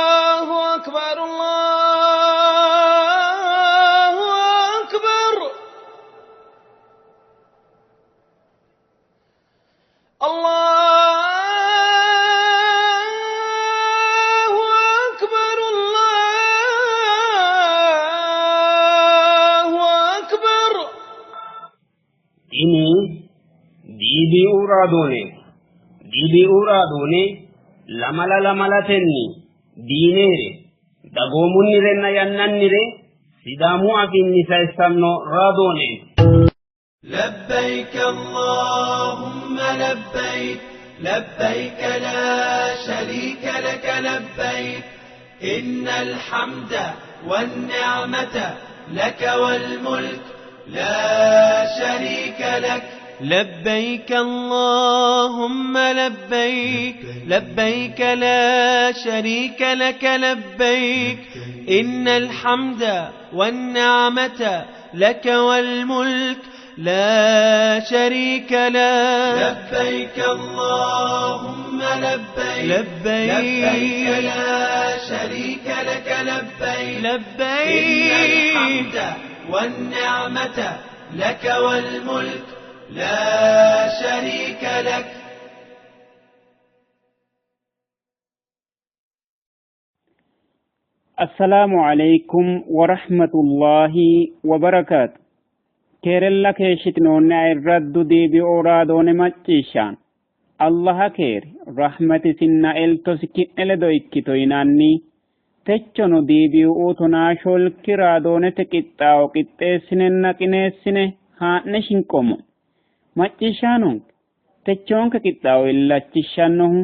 الله أكبر الله أكبر الله أكبر الله أكبر. Tini DBU raadooneeti. DBU raadoone lamala lamalatenni diinere, dagoomunnirenna yannannire Sidaamu afiinni sayissanno raadooneeti. لبيك اللهم لبيك لبيك لا شريك لك لبيك إن الحمد والنعمة لك والملك لا شريك لك. لبيك اللهم لبيك لبيك لا شريك لك لبيك إن الحمد والنعمة لك والملك لا شريك لك. لبيك اللهم لبيك لبيك لبيك لا شريك لك لبيك لبيك إن الحمد والنعمة لك والملك لا شريك لك. Assalaamu alaikum warahmatullaahi wabarakaatu. Keerella keeshshitinoonni ayirraddu DBO raadoone macciishshaan Allaha keeri rahmatisinna eltosi ki'ne ledo ikkito yinanni techono DBU tonaa shoolki raadoonete qixxaawo qixxeessinenna qineessine haa'ne shinqoommo. Macciishshaanonke techoonke qixxaawo illachishshannohu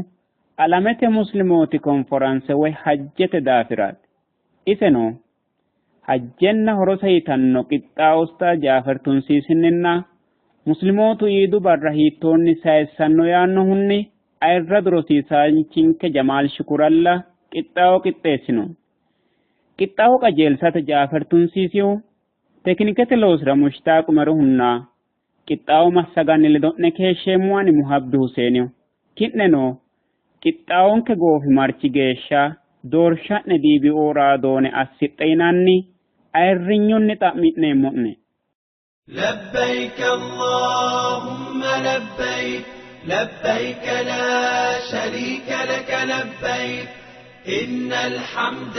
alamete muslimooti konforanse woy hajjete daafiraati. Iseno hajjenna horose yitanno qixxaawo Ustaaz Jaafer Tunsiisinninna muslimootu iidu barra hiittoonni sayissanno yaannohunni ayirradu rosiisaanchinke Jamaal Shukuralla qixxaawo qixxeessino. Qixxaawo qajeelsate Jaafer Tunsiisihu tekinikete loosira Mushtaaq Umeruhunna qixxaawo massaganni ledo'ne keeshsheemmo ani Muhabbi Huseenihu. Ki'neno qixxaawonke goofimarchi geeshsha doorsha'ne DBO raadoone assidhe yinanni ayirrinyunni xa'mi'neemmo'ne. لبيك اللهم لبيك لبيك لا شريك لك لبيك إن الحمد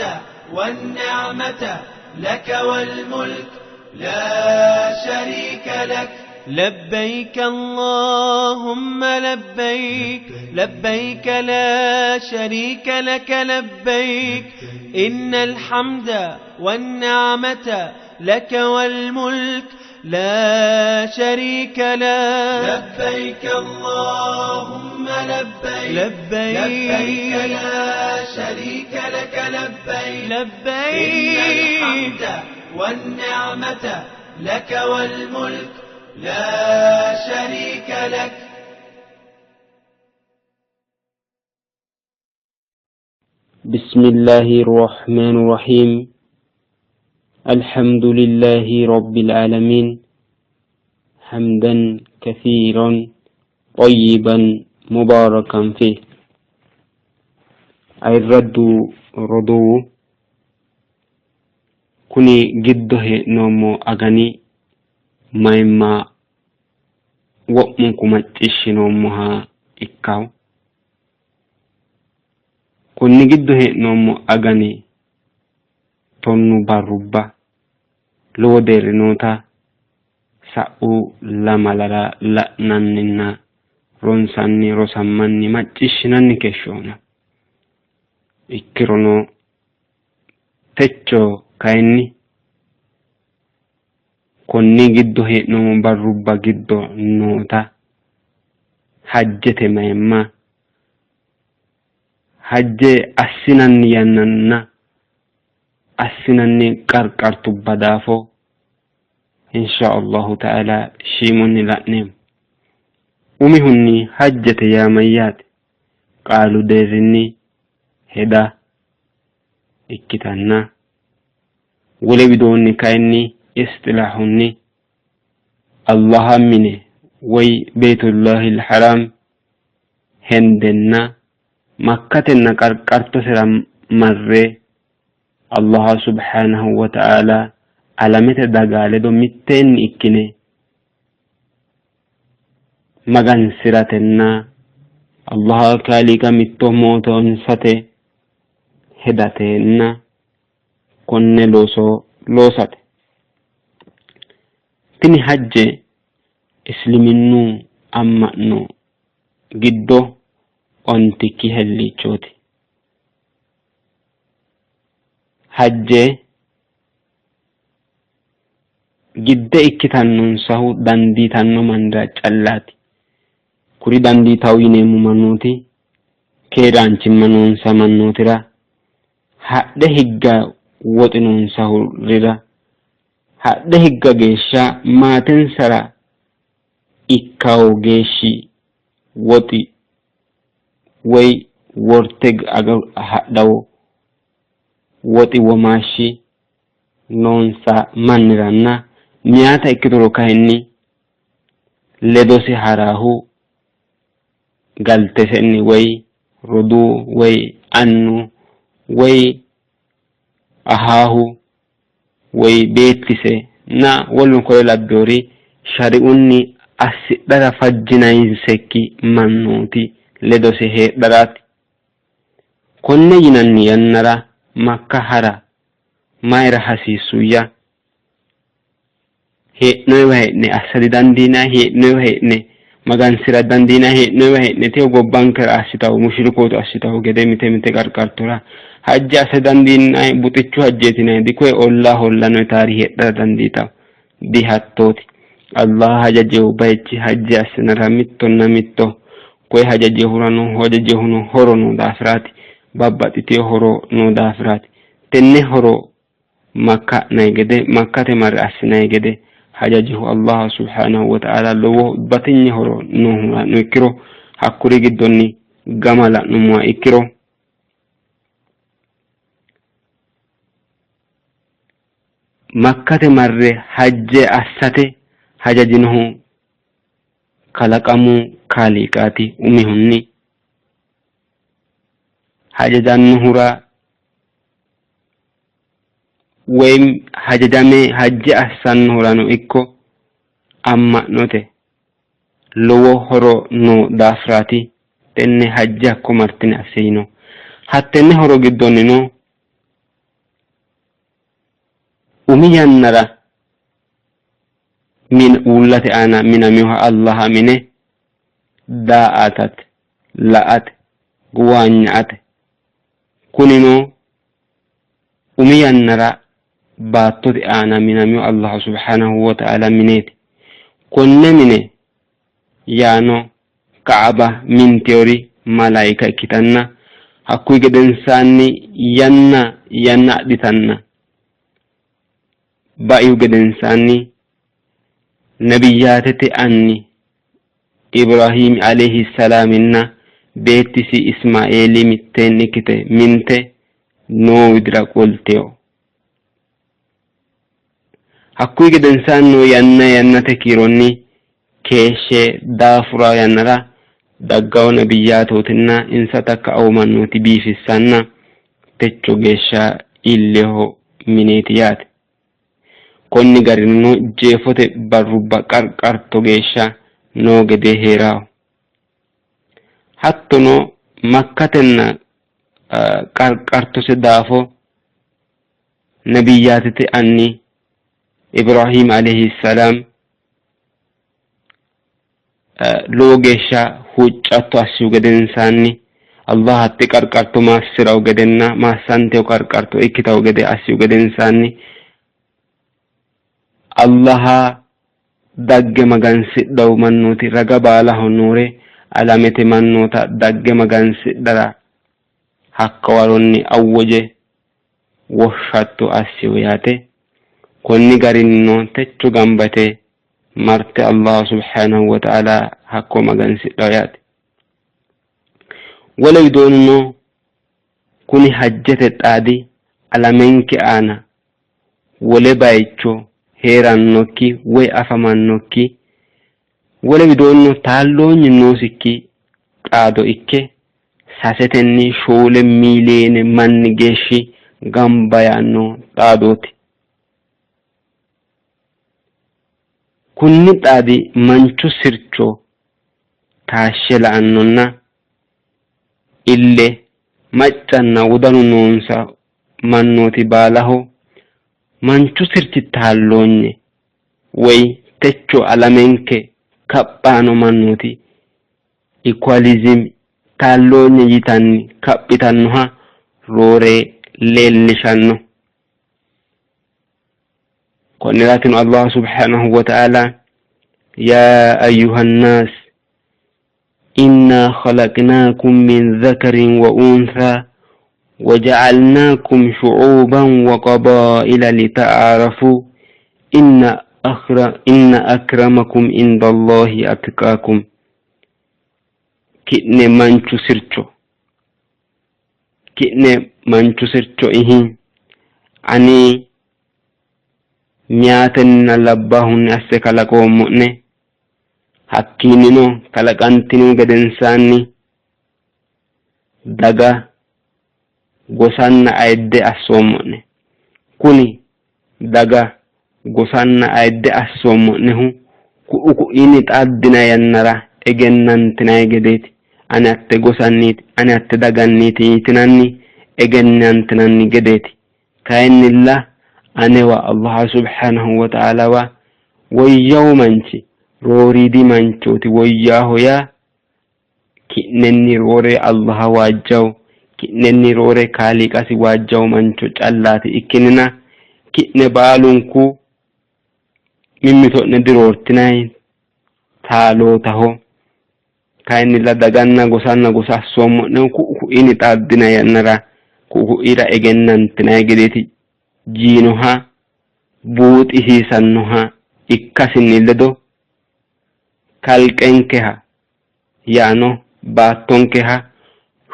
والنعمة لك والملك لا شريك لك. لبيك اللهم لبيك لبيك لا شريك لك لبيك إن الحمد والنعمة لك والملك لا شريك لك. لبيك اللهم لبيك لبيك لبيك لا شريك لك لبيك لبيك إن الحمد والنعمة لك والملك لا شريك لك. بسم الله الرحمن الرحيم. الحمد لله رب العالمين حمدا كثيرا طيبا مباركا فيه. Ayirraddu roduuwu, kuni giddo hee'noommo agani mayimma wo'munku macciishshinoommoha ikkawo. Konni giddo hee'noommo agani tonnu barrubba lowo deerri noota sa'u lamalara la'nanninna ronsanni rosammanni macciishshinanni keeshshoommo. Ikkirono techo kayinni konni giddo hee'noommo barrubba giddo noota hajjete mayimma, hajje assinanni yannanna assinanni qarqartubba daafo insha Allahu ta'ala shiimunni la'neemmo. Umihunni hajjete yaa mayyaate? Qaalu deerrinni heda ikkitanna wole widoonni kayinni isxilahunni Allaha mine woy Beetullahil Haram Hendenna Makkatenna qarqartosera marre Allaha subhanahu wa ta'ala alamete daga ledo mitteenni ikkine magansi'ratenna Allaha Kaaliiqa mitto mootoonsate hedatenna konne looso loosate. Tini hajje Isliminnu amma'no giddo ontikki helliichooti. Hajje gidde ikkitannonsahu dandiitanno mannira callaati. Kuri dandiitanno yineemmo mannooti keeraanchimma noonsa mannootira, hadhe higga woxi noonsahurira, hadhe higga geeshsha maatensara ikkawo geeshshi woxi woy worte hadhawo woxi womaashshi noonsa manniranna meyaata ikkituro kayinni ledose haraahu galtesenni woy roduu woy annu woy ahaahu woy beettise na woluno kore labbinori shari'unni assidhara fajjinannisekki mannooti ledose heedharaati. Konne yinanni yannara Makka ha'ra mayira hasiissuyya? Hee'noyiwa hee'ne assa didandiinanni? Hee'noyiwa hee'ne magansi'ra didandiinanni? Hee'noyiwa hee'ne tewo gobbankera assitawo mushrikootu assitawo gede mite mite qarqartora hajje assa didandiinanni? Buxichu hajjeeti yinanni dikoye ollaa hollano yitaari heedhara dandiitawo. Dihattooti. Allah hajajewo bayichi hajje assinara mittonna mitto. Koye hajajehurano hajajehuno horo noo daafiraati. Babbaxxitino horo noo daafiraati. Tenne horo Makka ha'nanni gede, Makkate marre assinanni gede hajajihu Allah subhanahu wa ta'ala lowo batinye horo noohurano ikkiro hakkuri giddonni gama la'nummoha ikkiro Makkate marre hajje assate hajajinohu kalaqamu Kaaliiqaati. Umihunni hajajannohura woyim hajajame hajje assannohurano ikko amma'note lowo horo noo daafiraati tenne hajje hakko martine asse yino. Hattenne horo giddonnino umi yannara min uullate aana minaminoha Allaha mine daa''atate, la''ate, guwaanya'ate. Kunino umi yannara baattote aana minamino Allah subhanahu wa ta'ala mineeti. Konne mine yaano Ka'aba minteori malaika ikkitanna hakkuyi gedensaanni yanna yanna adhitanna baihu gedensaanni nabiyyaatete anni Ibrahiimi alayhi salaaminna beettisi Ismaeeli mitteenni ikkite minte noo widira qoltino. Hakkuyi gedensaannino yanna yannate kiironni keeshshe daafura yannara daggawo nabiyyaatootinna insa takka'awo mannooti biifissanna techo geeshsha iilleho mineeti yaate. Konni garinnino jeefote barrubba qarqarto geeshsha noo gedee hee'ranno. Hattono Makkatenna qarqartose daafo nabiyyaatete anni Ibrahiim alayhi salaam lowo geeshsha huuccatto assihu gedensaanni Allah hatte qarqarto maassi'rawo gedenna maassanteyo qarqarto ikkitawo gede assihu gedensaanni Allaha dagge magansidhawo mannooti raga baalaho noore alamete mannoota dagge magansidhara hakka waronni awwoje woshshatto assihu yaate. Konni garinnino techo gamba yite marte Allah subhanahu wa ta'ala hakko magansidhawo yaate. Wole widoonnino kuni hajjete xaadi alamenke aana wole bayicho hee'rannokki woy afamannokki wole widoonnino taalloonyu noosikki xaado ikke sasetenni 4 miiliyeene manni geeshshi gamba yaanno xaadooti. Kunni xaadi manchu sircho taashshe la'annonna ille, maccanna wodanu noonsa mannooti baalaho manchu sirchi taalloonye woy techo alamenke kaphaano mannooti Equalism taalloonye yitanni kaphitannoha roore leellishanno. Konniraatino Allah subhanahu wa ta'ala yaa ayyuhannaas inna khalaqnaakum min dhakarin wa unthaa وجعلناكم شعوبا وقبائل لتعارفوا إن أكرمكم عند الله أتقاكم. Ki'ne manchu sircho, ki'ne manchu sircho ihi ani meyaatenna labbaahunni asse kalaqoommo'ne, hakkiinnino kalaqantinihu gedensaanni daga, gosanna ayidde assoommo'ne. Kuni daga, gosanna ayidde assoommo'nehu ku'u ku'iinni xaaddinanni yannara egennantinanni gedeeti. Ani hatte gosanniiti, ani hatte daganniiti yitinanni egennantinanni gedeeti. Kayinnilla anewa Allah subhanahu wa ta'alawa woyyawu manchi rooriidi manchooti. Woyyaaho yaa ki'nenni roore Allaha waajjawo, ki'nenni roore Kaaliiqasi waajjawo mancho callaati ikkinnina ki'ne baalunku mimmito'ne diroortinanni taalootaho. Kayinnilla daganna gosanna gosa assoommo'nehu ku'u ku'iinni xaaddinanni yannara ku'u ku'iira egennantinanni gedeeti jiinoha buuxisiisannoha ikkasinni ledo kalqenkeha yaano baattonkeha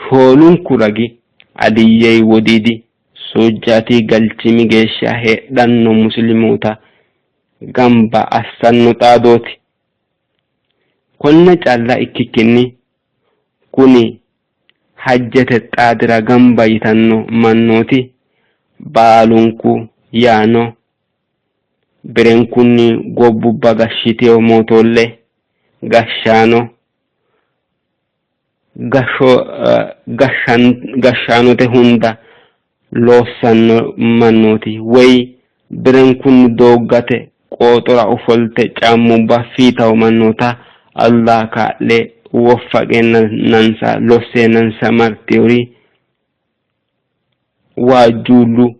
shoolunku ragi Aliyye Wodiidi Soojjaati Galchimi geeshsha heedhanno Muslimoota gamba assanno xaadooti. Konne calla ikkikkinni kuni hajjete xaadira gamba yitanno mannooti baalunku yaano birenkunni gobbubba gashshitino mootoolle, gashshaano, gashshaanote hunda loossanno mannooti woy birenkunni dooggate qooxora ofolte caammubba fiitanno mannoota Allah kaa'le woffaqeennansa losseennansa martinori waajjuullu,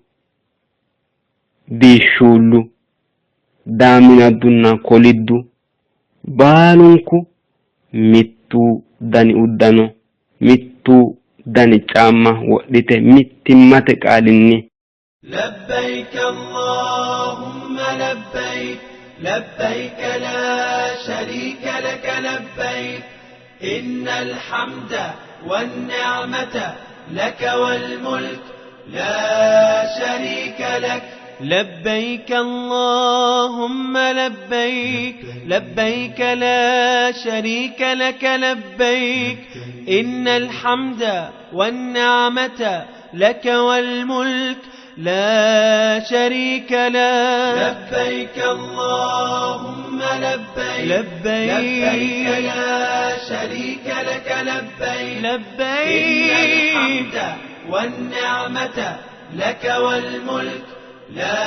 biishshuullu, daaminaddunna koliddu baalunku mittu dani uddano, mittu dani caamma wodhite mittimmate qaalinni لبيك اللهم لبيك، لبيك لا شريك لك لبيك، إن الحمد والنعمة لك والملك لا شريك لك. لبيك اللهم لبيك، لبيك لا شريك لك لبيك، إن الحمد والنعمة لك والملك لا شريك لك. لبيك اللهم لبيك، لبيك لا شريك لك لبيك، إن الحمد والنعمة لك والملك لا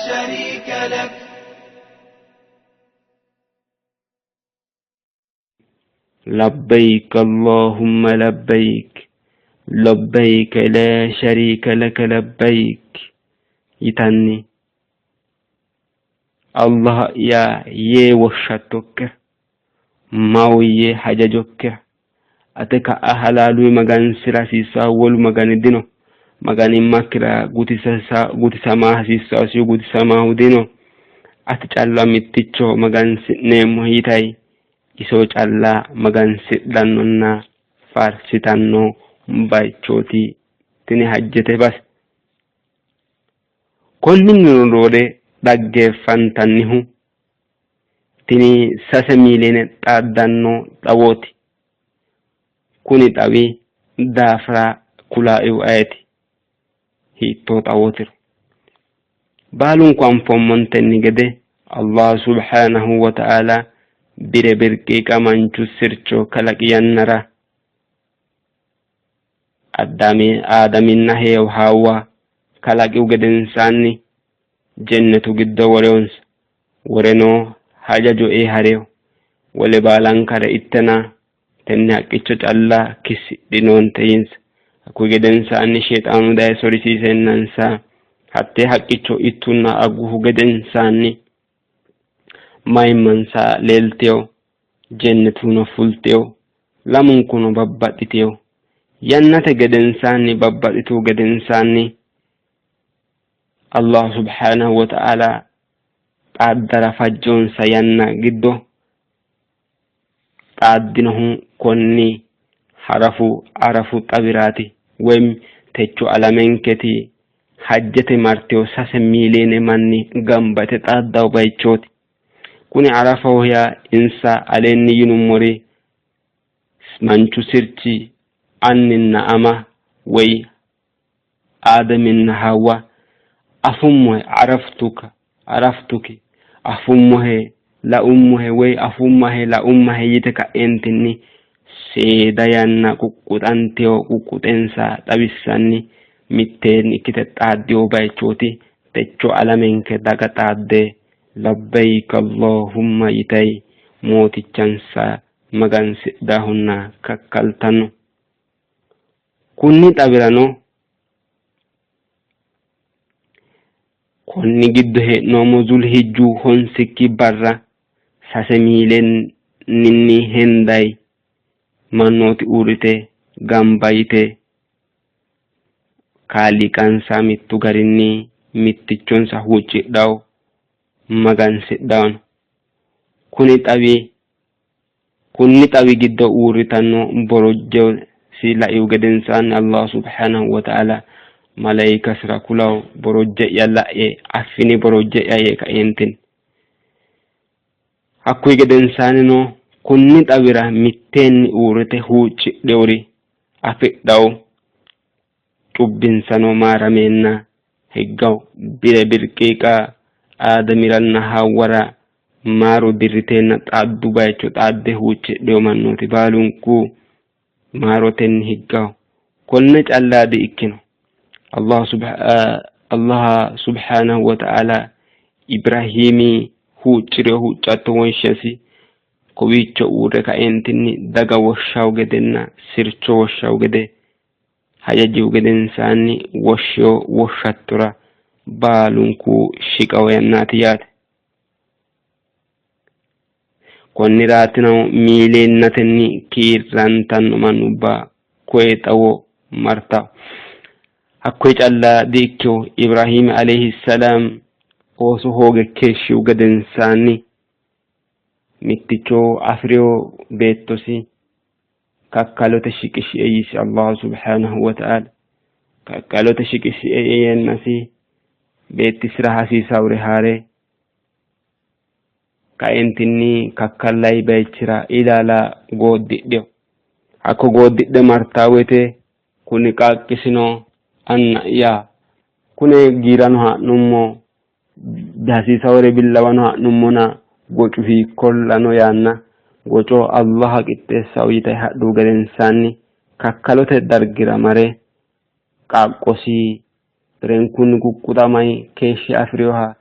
شريك لك. لبيك اللهم لبيك، لبيك لا شريك لك لبيك yitanni Allaha'ya yee woshshattokkira, maahoyye hajajokkira, ate ka'a halaaluyi magansi'ra hasiissannohu wolu magani dino. Maganimmakkira gutisama hasiissannosihu gutisamaahu dino. Ati calla mitticho magansi'neemmohe yitayi iso calla magansidhannonna faarsitanno bayichooti tini hajjete base. Konninnino roore dhaggeeffantannihu tini 3 miiliyeene xaaddanno xawooti. Kuni xawi daafira kulaehu ayeti? Hiittoo xawootiro baalunku anfoommontenni gede Allah subhanahu wa ta'ala bire birqiiqa manchu sircho kalaqi yannara Addaami Aadaminna Heew Haawwa kalaqihu gedensaanni jennetu giddo worewonsa. Woreno hajajo ee hareyo wole baalankare ittena tenne haqqicho calla kissidhinoonte yiinsa. Hakkuyi gedensaanni Sheexaanu daye sorisiiseennansa hattee haqqicho ittunna agguhu gedensaanni mayimmansa leelteyo, jennetuno fulteyo, lamunkuno babbaxxiteyo. Yannate gedensaanni babbaxxituhu gedensaanni Allah subhanahu wa ta'ala xaaddara fajjonsa yanna giddo xaaddinohu konni harafu arafu xawiraati woyim techo alamenketi hajjete marteyo 3 miiliine manni gamba yite xaaddawo bayichooti. Kuni arafaho yaa insa aleenni yinummori manchu sirchi anninna ama woy Aadaminna Hawa afummohe araftuka araftuki afummohe laummohe woy afummahe laummahe yite ka'eentinni seeda yanna quqquxanteyo quqquxensa xawissanni mitteenni ikkite xaaddiyo bayichooti. Techo alamenke daga xaadde labbayka Allahumma yitay mootichansa magansidhahunna kakkaltanno. Kunni xawirano konni giddo hee'noommo Zulhijju honsikki barra 3 miileninni henday mannooti uurrite gamba yite kaaliiqansa mittu garinni mittichonsa huuccidhawo magansidhawo. Kuni xawi Kunni xawi giddo uurritanno borojjesi laihu gedensaanni Allah subhanahu wa ta'ala malaikasira kulawo borojje'ya la'e affini borojje'ya yee kaeentinni. Hakkuyi gedensaannino kunni xawira mitteenni uurrite huuccidheori afidhawo cubbinsano maarameenna higgawo. Bire birqiiqa Aadamiranna Haawwara maaro dirriteenna xaaddu bayicho xaadde huuccidhino mannooti baalunku maarotenni higgawo. Konne calla di''ikkino. Allah subhanahu wa ta'ala Ibrahiimi huucci'rino huuccatto wonshesi kowiicho uurre kaeentinni daga woshshawo gedenna sircho woshshawo gede hajajihu gedensaanni woshshiyo woshshattora baalunku shiqawo yannaati yaate. Konniraatino miileennatenni kiirrantanno mannubba koye xawo martawo. Hakkoye calla di''ikkino Ibrahiimi alayhi salaam ooso hooge keeshshihu gedensaanni mitticho afi'rino beettosi kakkalote shiqishie yiisi Allah subhanahu wa ta'ala. Kakkalote shiqishie yeennasi beettisira hasiisawore haare kaentinni kakkallayi bayichira ilaala gooddidhino. Hakko gooddidhe martaa woyte kuni qaaqqisino anna'ya kune giirano ha'nummo hasiisawore billawano ha'nummona gocu hiikkollano yaanna goco Allaha qixxeessawo yite hadhuhu gedensaanni kakkalote dargira mare qaaqqosi birenkunni quqquxamay keeshshe afi'rinoha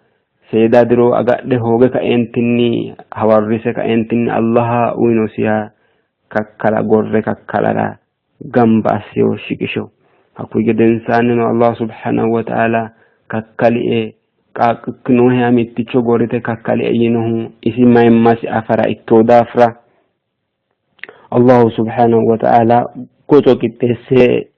seeda diro agadhe hooge kaeentinni hawarrise kaeentinni Allaha uyinosiha kakkala gorre kakkalara gamba asseyo shiqisho. Hakkuyi gedensaannino Allah subhanahu wa ta'ala kakkalie qaaqqikki nooheha mitticho gorrite kakkalie yiinohu isi mayimmasi afara ikkino daafira Allahu subhanahu wa ta'ala goco qixxeesse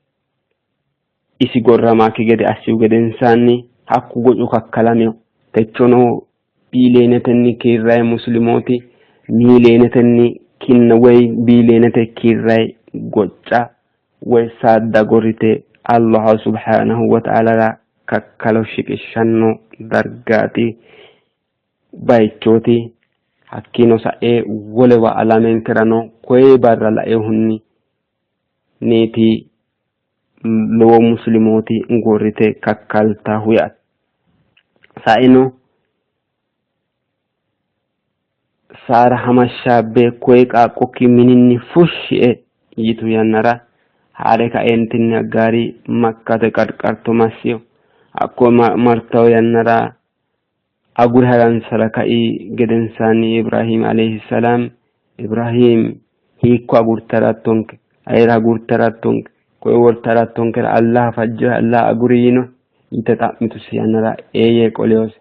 isi gorramakki gede assihu gedensaanni hakku gocu kakkalamino. Techono biileenetenni kiirrayi muslimooti miileenetenni kinna woy biileenete kiirrayi gocca woy saadda gorrite Allah subhanahu wa ta'alara kakkalo shiqishshanno dargaati bayichooti. Hakkiino sa'e wolewa alamenkerano koye barra laehunni Neeti lowo muslimooti gorrite kakkaltaahu yaate. Saeno Saara hamashshaabbe koye qaaqqokki mininni fushshie yitu yannara haare kaeentinni Aggaari Makkate qarqarto massiyo. Hakko martawo yannara agure haransara kai gedensaanni Ibrahim alayhi salaam, Ibrahim hiikko agurte harattonke? Ayera agurte harattonke? Koye worte harattonkera Allah fajjohe, Allah aguri yiino? Yite xa'mitusi yannara ee yee qoleyose.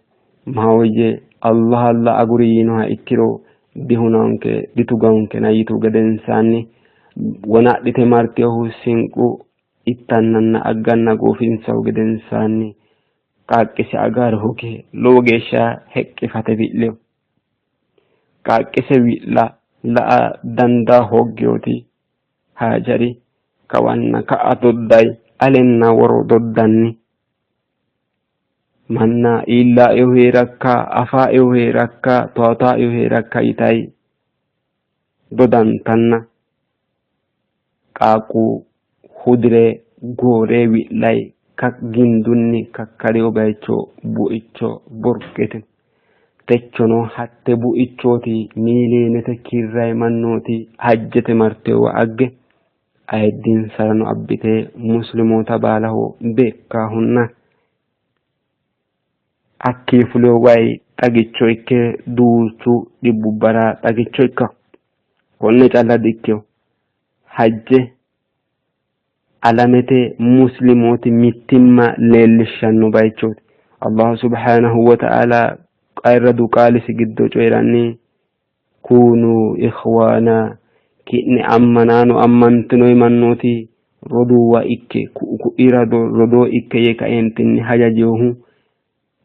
Maahoyye Allah Allah aguri yiinoha ikkiro dihunanke ditugankena yitu gedensaanni wonadhite martinohu sinqu ittannanna agganna goofinsahu gedensaanni qaaqqise Agaari hoge lowo geeshsha heqqifate wi'lino. Qaaqqise wi'la la'a dandaa hoogginoti Haajari kawanna ka'a dodday alenna woro doddanni manna iillaaehu hee'rakka, afaaehu hee'rakka, towaataaehu hee'rakka yitayi dodantanna qaaqqu hudire goore wi'lay gindunni kakkalino bayicho buicho burqitino. Techono hatte buichooti miiliyenete kiirrayi mannooti hajjete martewa agge ayiddinsarano abbite muslimoota baalaho beekkaahunna hakkii fulino wayi xagicho ikke duuchu dhibbubbara xagicho ikkaho. Konne calla di''ikkino. Hajje alamete muslimooti mittimma leellishshanno bayichooti. Allahu subhaanahu wa ta'aala ayirradu qaalisi giddo coyi'ranni kuunu ikhwaana ki'ne ammanaano ammantinoyi mannooti roduuwa ikke ku'u ku'ira rodoo ikke yee kaeentinni hajajinohu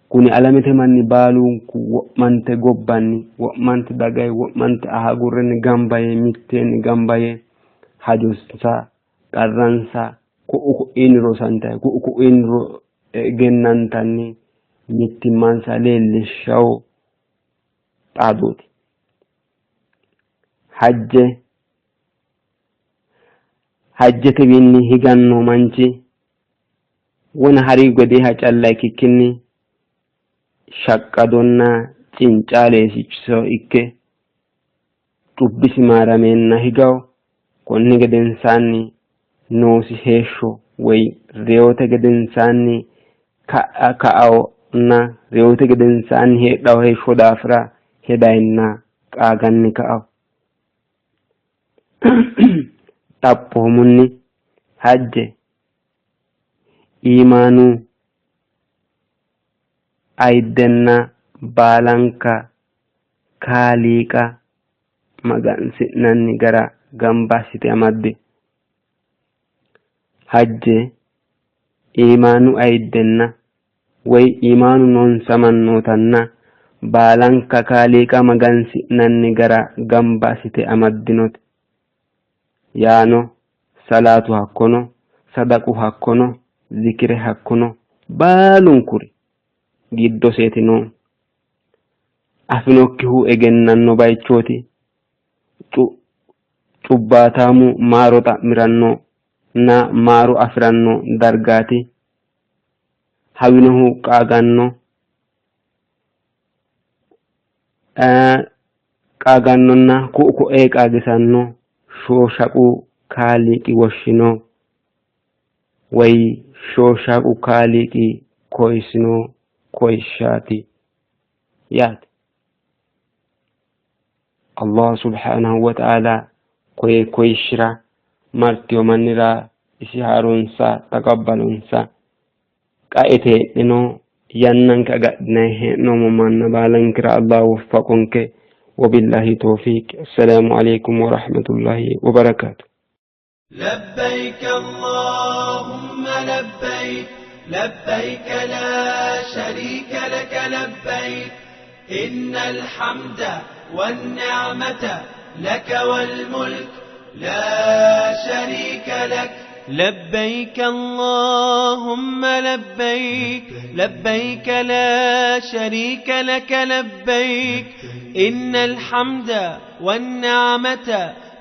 kuni alamete manni baalunku wo'mante gobbanni wo'mante dagayi wo'mante ahagurrenni gamba yee mitteenni gamba yee hajonsa qarransa ku'u ku'iinni rosantayi ku'u ku'iinni egennantanni mittimmansa leellishshawo xaadooti. Hajje hajjetewiinni higanno manchi wona hari gedeeha calla ikkikkinni shaqqadonna cincaaleessicho ikke cubbisi maarameenna higawo. Konni gedensaanni noosi heeshsho woy reyote gedensaanni ka'awonna reyote gedensaanni heedhawo heeshsho daafira hedayinna qaaganni ka'awo. Xaphoomunni hajje iimaanu ayiddenna baalanka Kaaliiqa magansi'nanni gara gamba assite amadde. Hajje iimaanu ayiddenna woy iimaanu noonsa mannootanna baalanka Kaaliiqa magansi'nanni gara gamba assite amaddinote. Yaano salaatu hakko no, sadaqu hakko no, zikire hakko no, baalunkuri giddoseeti no. Afinokkihu egennanno bayichooti. Cubbaataamu maaro xa'miranno na maaro afi'ranno dargaati. Hawinohu qaaganno qaagannonna ku'u ko'ee qaagisanno shooshaqu Kaaliiqi woshshino woy shooshaqu Kaaliiqi koyisino koyishshaati yaate. Allah subhanahu wa ta'ala koye koyishshira martiyo mannira isi haaroonsa taqabbalonsa qaete heedhino yannanke agadhinanni hee'noommo manna baalankira Allah woffaqonke. Wabillahi tawfiq. Assalaamu alaykum wa rahmatullahi wa barakaatu. لبيك اللهم لبيك، لبيك لا شريك لك لبيك، إن الحمد والنعمة لك والملك لا شريك لك. لبيك اللهم لبيك، لبيك لا شريك لك لبيك، إن الحمد والنعمة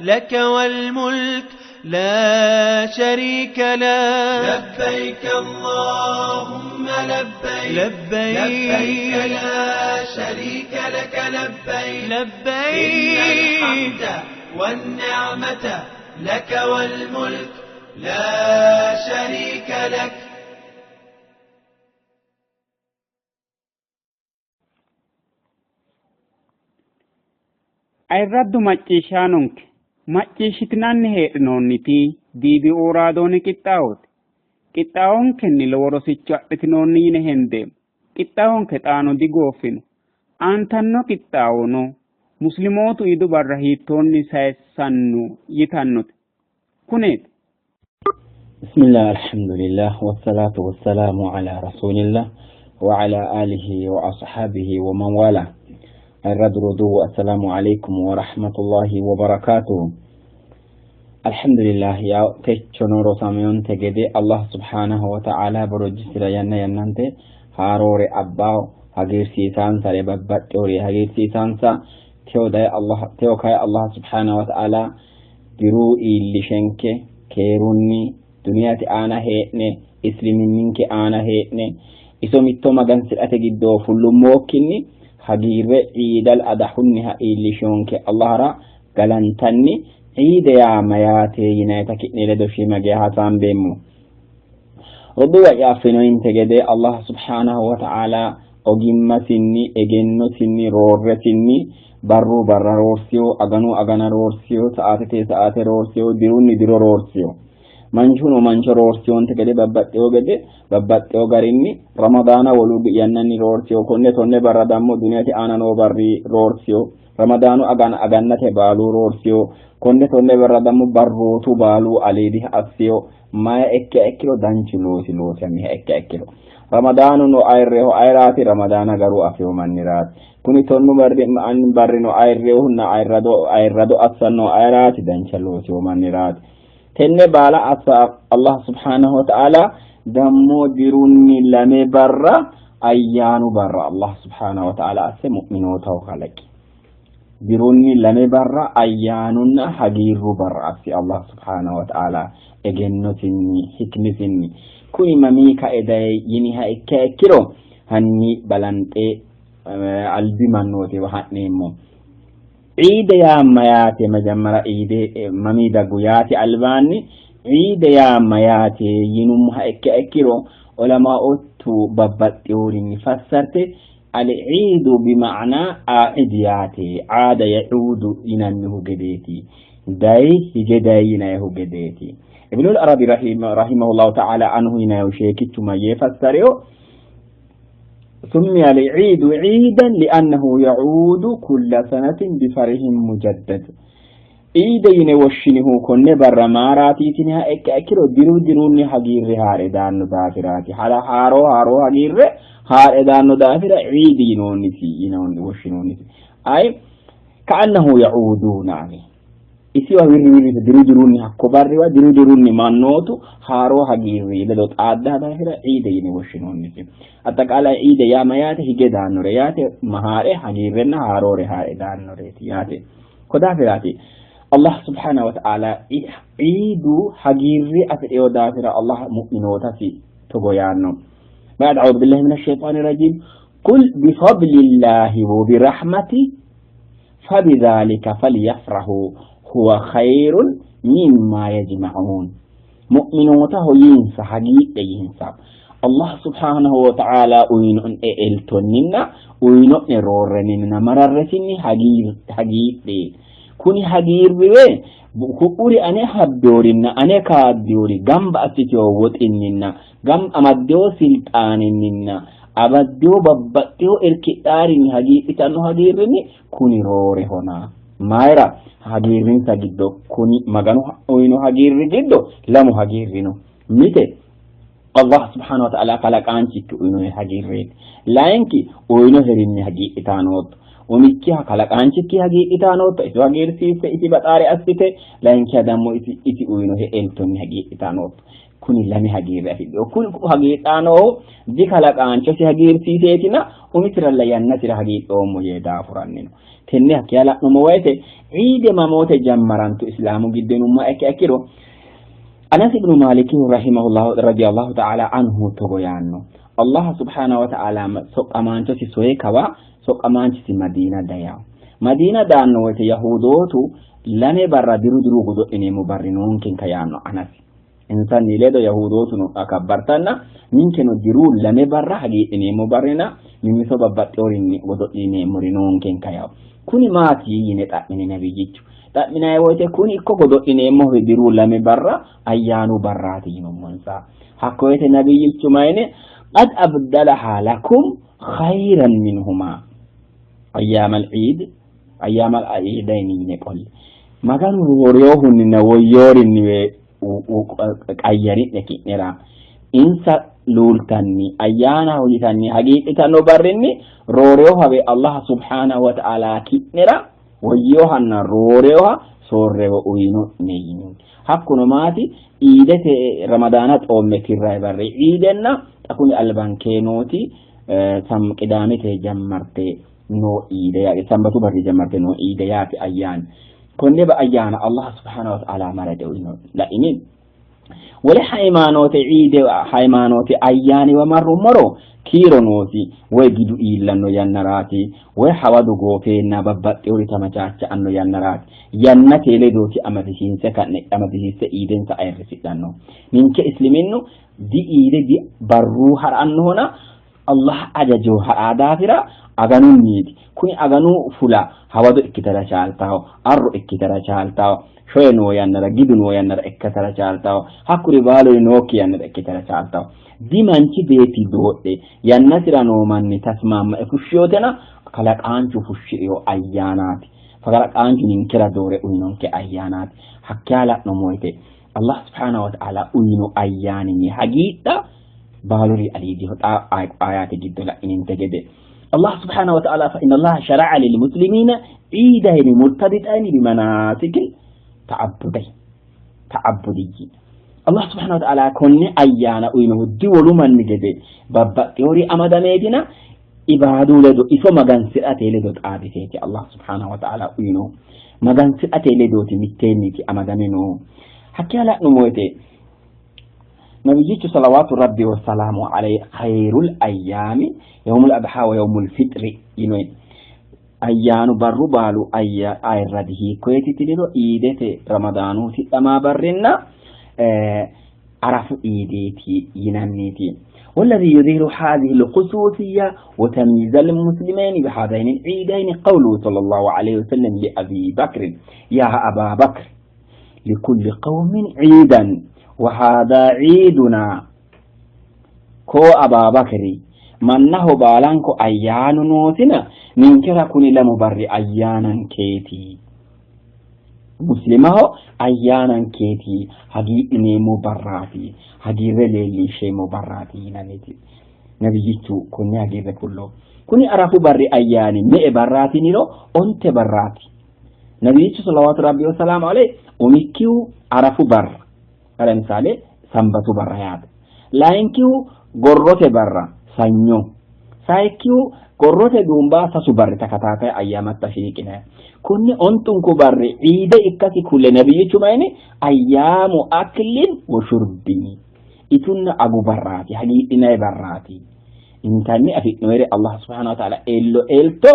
لك والملك لا شريك له. لبيك اللهم لبيك، لبيك، لبيك لا شريك لك لبيك، لبيك، إن الحمد والنعمة لك والملك لا شريك لك. Ayirraddu macciishshaanonke macciishshitinanni heedhinoonniti DBO raadooni qixxaawote. Qixxaawonkenni lowo rosicho adhitinoonni yine hendeemmo. Qixxaawonke xaano digooffino. Aantanno qixxaawono muslimootu iidu barra hiittoonni sayissanno yitannote. Kuneeti. بسم الله، الحمد لله، والصلاة والسلام على رسول الله وعلى آله وأصحابه ومن والاه. الرد ردو، السلام عليكم ورحمة الله وبركاته. الحمد لله، يا تشنورو ساميون تجدي الله سبحانه وتعالى برجسر ينا ينانتي هاروري أباو هغير سيسان ساري ببتوري هغير سيسان سا تيو داي الله تيو كاي الله سبحانه وتعالى diruu iillishenke keerunni duniyate aana hee'ne isliminninke aana hee'ne iso mitto magansidhate giddo fullummokkinni hagiirre ciidal adahunniha iillishonke Allahara galantanni. Ciide yaa mayaate yinayita ki'ne ledo shiima geya hasaambeemmo. Roduuwa'ya, affinoyinte gede Allah subhanahu wa ta'ala ogimmasinni, egennosinni, roorresinni barru barra roorsiyo, aganu agana roorsiyo, sa'aatete sa'aate roorsiyo, dirunni diro roorsiyo, manchuno mancho roorsiyonte gede babbaxxewo gede babbaxxewo garinni Ramadaana wolu yannanni roorsiyo, konne 10 barra dammo duniyate aana noo barri roorsiyo, Ramadaanu agana agannate baalu roorsiyo, konne 10 barra dammo barrootu baalu aliidiha assiyo. Maya ikkiha ikkiro danchu loosi loosamiha ikkiha ikkiro Ramadaanu no ayirreho ayiraati, Ramadaana garu afewo manniraati. Kuni 10 barri barrino ayirreehunna ayirrado assanno ayiraati, dancha loosiwo manniraati. Tenne baala assa Allah subhanahu wa ta'ala dammo dirunni 2 barra ayyaanu barra Allah subhanahu wa ta'ala asse mu'minootaho kalaqi. Dirunni 2 barra ayyaanunna hagiirru barra assi Allah subhanahu wa ta'ala egennosinni, hikmisinni. Kuni mamii ka'e daye yiniha ikkiha ikkiro hanni balanxe albi mannootiwa ha'neemmo. Ciide yaa mayaate? Majammara ciide mamii daggu yaate albaanni ciide yaa mayaate yinummoha ikkiha ikkiro ulamaa'ottu babbaxxeworinni fassarte al-ciidu bima'naa aa'id yaate, caada yacuudu yinannihu gedeeti, dayi hige dayi yinayihu gedeeti. Ibnul Arabi rahimahullahu ta'ala anhu yinayihu sheekichu mayyee fassareyo? سمي العيد عيدا لأنه يعود كل سنة بفرح مجدد. عيد yine woshshinihu konne barra maaraatiitiniha ikka ikkiro diru dirunni hagiirre haare daanno daafiraati. Hala haaro haaro hagiirre haare daanno daafira ciidi yinoonnisi, yinoonni woshshinoonnisi. Ay ka'annahu yacuuduuna ale isiwa wirri wirrite diru dirunni hakko barriwa diru dirunni mannootu haaroo hagiirri ledo xaaddaa daafira ciide yine woshshinoonnisi. Axaqaalay ciide yaa mayaate? Hige daannore yaate, haare hagiirrenna haaroore haare daannoreeti yaate. Ko daafiraati Allah subhanahu wa ta'ala ciidu hagiirri afidheyo daafira Allah mu'minootasi togo yaanno: بعد أعوذ بالله من الشيطان الرجيم، قل بفضل الله وبرحمته فبذلك فليفرحوا هو خير مما يجمعون. مؤمنوته ينسى حقيقة ينسى الله سبحانه وتعالى uyino'ne eltonninna uyino'ne roorreninna mararresinni hagiidhe. Kuni hagiirriwe ku'uri ane habbeorinna ane kaaddeori gamba assitewo woxinninna gam amaddewo silxaaninninna abaddewo babbaxxewo irkidhaarinni hagiidhitanno hagiirrinni kuni roorehona. Mayira hagiirrinsa giddo kuni Maganu uyino hagiirri giddo lamu hagiirri no. Mite Allah subhanahu wa ta'ala kalaqaanchikki uyinohe hagiirreeti, layinki uyinoherinni hagiidhitaa nootto. Umikkiha kalaqaanchikki hagiidhitaa nootto, iso hagiirsiisse isi baxaare assite, layinkiha dammo isi uyinohe eltonni hagiidhitaa nootto. Kuni lame hagiirre afidhino. Kuni hagiidhaa noohu dikalaqaanchosi hagiirsiiseetina umisiralla yannasira hagiidhoommo yee daafuranni no. Tenne hakkiya la'nummo woyte ciide mamoote jammarantu islaamu giddo yinummoha ikkiha ikkiro Anas ibnu Maaliki rahimahullahu radiyallahu ta'ala anhu togo yaanno: Allah subhanahu wa ta'ala soqqamaanchosi soye kawa soqqamaanchisi Madiina dayawo. Madiina daanno woyte Yahudootu lame barra diru diru godo'lineemmo barri noonkenka yaanno Anasi. Insanni ledo Yahudootuno akabbartanna ninkeno diru lame barra hagiidhineemmo barrina mimmito babbaxxeyorinni godo'lineemmori noonkenka yawo. Kuni maati yine xa'mini nabiyyichu. Xa'minayi woyte kuni ikko godo'lineemmohu diru lame barra ayyaanu barraati yinummonsa. Hakko woyte nabiyyichu mayine qad abdalaha lakum khayran minhuma ayyaamal iid ayyaamal iidayni yine qolli. Maganu rooreyoohunninna woyyoorinni qayyari'ne ki'nera insa luultanni ayyaanaho yitanni hagiidhitanno barrinni rooreyohawe Allah subhanahu wa ta'ala ki'nera woyyoohanna rooreyoha soorrewo uyino'ne yini. Hakkuno maati iidete ramadaana xoomme tirrayi barri iidenna xa kuni albankee nooti qidaamete jammarte noo iide yaate, sambatu barri jammarte noo iide yaate ayyaani. Konne ba ayyaana Allah subhanahu wa ta'ala marade uyino la'ini. Wole hayimaanoote iide hayimaanoote ayyaaniwa marrummoro kiiro noosi, woy gidu iillanno yannaraati, woy hawadu goofeenna babbaxxewori tamachaacha'anno yannaraati. Yannate ledooti amadisiinse ka'ne amadisiisse iidensa ayirrisidhanno. Ninke isliminnu di iide di barruu ha'rannohona Allah ajajo ha'raa daafira aganunniiti. Kuni aganu fula hawado ikkitara chaaltaho, arro ikkitara chaaltaho, shoye noo yannara gidu noo yannara ikkitara chaaltaho, hakkuri baaluri nookki yannara ikkitara chaaltaho. Di manchi beetti doodhe yannasira noo manni tasmaamma fushshiyotena kalaqaanchu fushshi'riyo ayyaanaati. Kalaqaanchu ninkera doore uyinonke ayyaanaati. Hakkiya la'nummo woyte Allah subhanahu wa ta'ala uyino ayyaaninni hagiidha baaluri aliidiho xa ayaate giddo la'ininte gede. Allah subhanahu wa ta'ala fa inna Allah shara'a lil muslimina iidayni murtabitayni bimanaasikil ta'abbuday ta'abbudiyyi. Allah subhanahu wa ta'ala konne ayyaana uyinohu diwolu manni gede babbaxxewori amadameetina ibaadu ledo iso magansi'rate ledo xaadiseeti Allah subhanahu wa ta'ala uyinohu magansi'rate ledooti mitteenniiti amadame noohu. Hakkiya la'nummo woyte nabiyyichu salawaatu rabbi wasalaamu alayhi khayrul ayyaami yawmul adha wa yawmul fitri yinoyi. Ayyaanu barru baalu ayirradi hiikkoyeeti tiniro iidete ramadaanu tidhamaa barrinna arafu iideeti yinanniiti. والذي يظهر هذه الخصوصية وتمييز المسلمين بهذين العيدين قوله صلى الله عليه وسلم لأبي بكر: يا أبا بكر لكل قوم عيدا وهذا عيدنا. كو أبا بكر منه بالانكو أيان نوتنا من كرا كوني لمبر أيانا كيتي مسلمه أيانا كيتي هدي مبراتي هدي رلي شيء مبراتي نانيتي نبيجتو كوني هدي كله كوني أعرفوا بري أياني مئ براتي نيرو أنت براتي نبيجتو صلوات ربي وسلام عليه unikkiu arafu barra ለምሳሌ ሰንበቱ barra yaate layinkihu gorrote barra sanyo sayikkihu gorrote duumba sasu barri takataataye ayyaamatta shiiqinaye kunni ontunku barri ciide ikkasi kulle nabiyyichu mayini ayyaamu aklin wa shurbin itunna agu barraati hagiidhinaye barraati intanni afi'noyere Allah subhanahu wa ta'ala ello elto